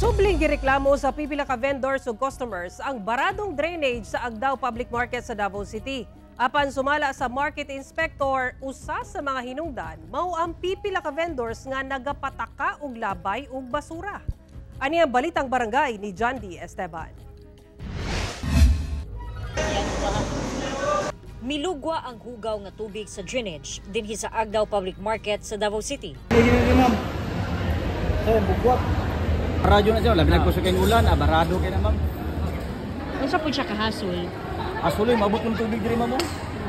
Subling gireklamo sa pipila ka vendors ug customers ang baradong drainage sa Agdao Public Market sa Davao City. Apan sumala sa market inspector, usa sa mga hinungdan mao ang pipila ka vendors nga nagapataka og labay ug basura. Ani ang Balitang Barangay ni John D. Esteban. Milugwa ang hugaw nga tubig sa drainage dinhi sa Agdao Public Market sa Davao City. Ma'am. Sir, bugwat. Radyo na siya, labi na ko sa kayong ulan, barado kay na, ma'am. Unsa pud siya kahasol? Asuloy, mabot ng tubig diri, ma'am, oh.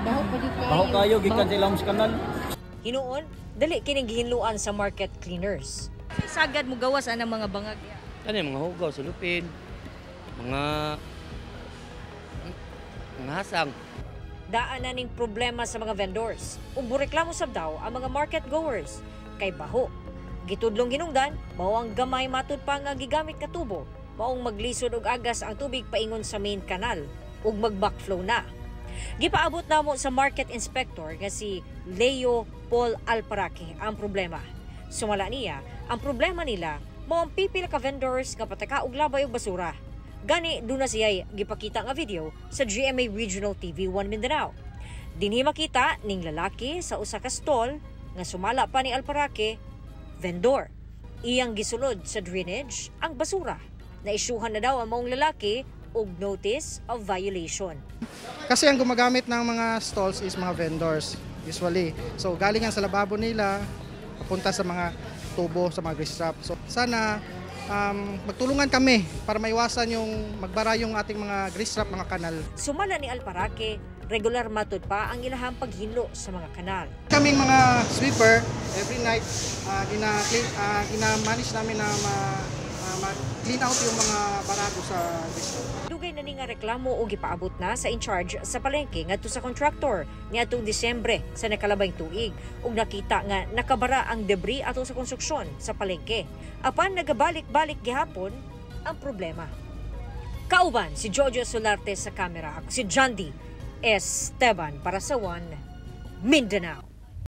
Baho pa di kayo. Baho kayo, gikan sa ilang kanal. Hinuon, dali kining gihinluan sa market cleaners. Sagad mo gawas anang mga bangag. Ano yung mga hugaw, sulupin, mga hasang. Daan na ning problema sa mga vendors. Ug reklamo sab daw ang mga market goers kay baho. Gitudlong hinungdan, mao ang gamay matud pa nga gigamit ka tubo. Maong maglisod og agas ang tubig paingon sa main canal ug mag-backflow na. Gipaabot namo sa market inspector nga si Leo Paul Alparaque ang problema. Sumala niya, ang problema nila mao ang pipila ka vendors nga pataka og labay og basura. Gani duna siya'y gipakita nga video sa GMA Regional TV 1 Mindanao. Dinhi makita ning lalaki sa usa ka stall nga sumala pa ni Alparaque, vendor. Iyang gisulod sa drainage ang basura. Naisyuhan na daw ang maong lalaki og notice of violation. Kasi ang gumagamit ng mga stalls is mga vendors usually. So galing yan sa lababo nila, papunta sa mga tubo, sa mga grease trap. So sana magtulungan kami para maiwasan yung magbara yung ating mga grease trap, mga kanal. Sumala ni Alparaque, regular matud pa ang ilahang paghinlo sa mga kanal. Kaming mga sweeper, every night, gina-manage namin na ma-clean out yung mga barado sa grease trap. Dugay na ni nga reklamo o gipaabot na sa in-charge sa palengke ngadto sa contractor niadtong Disyembre sa nakalabay tuig ug nakita nga nakabara ang debris ato sa konstruksyon sa palengke. Apan nagabalik-balik gihapon ang problema. Kauban si Jojo Solarte sa kamera. Ako si John D. Esteban para sa One Mindanao.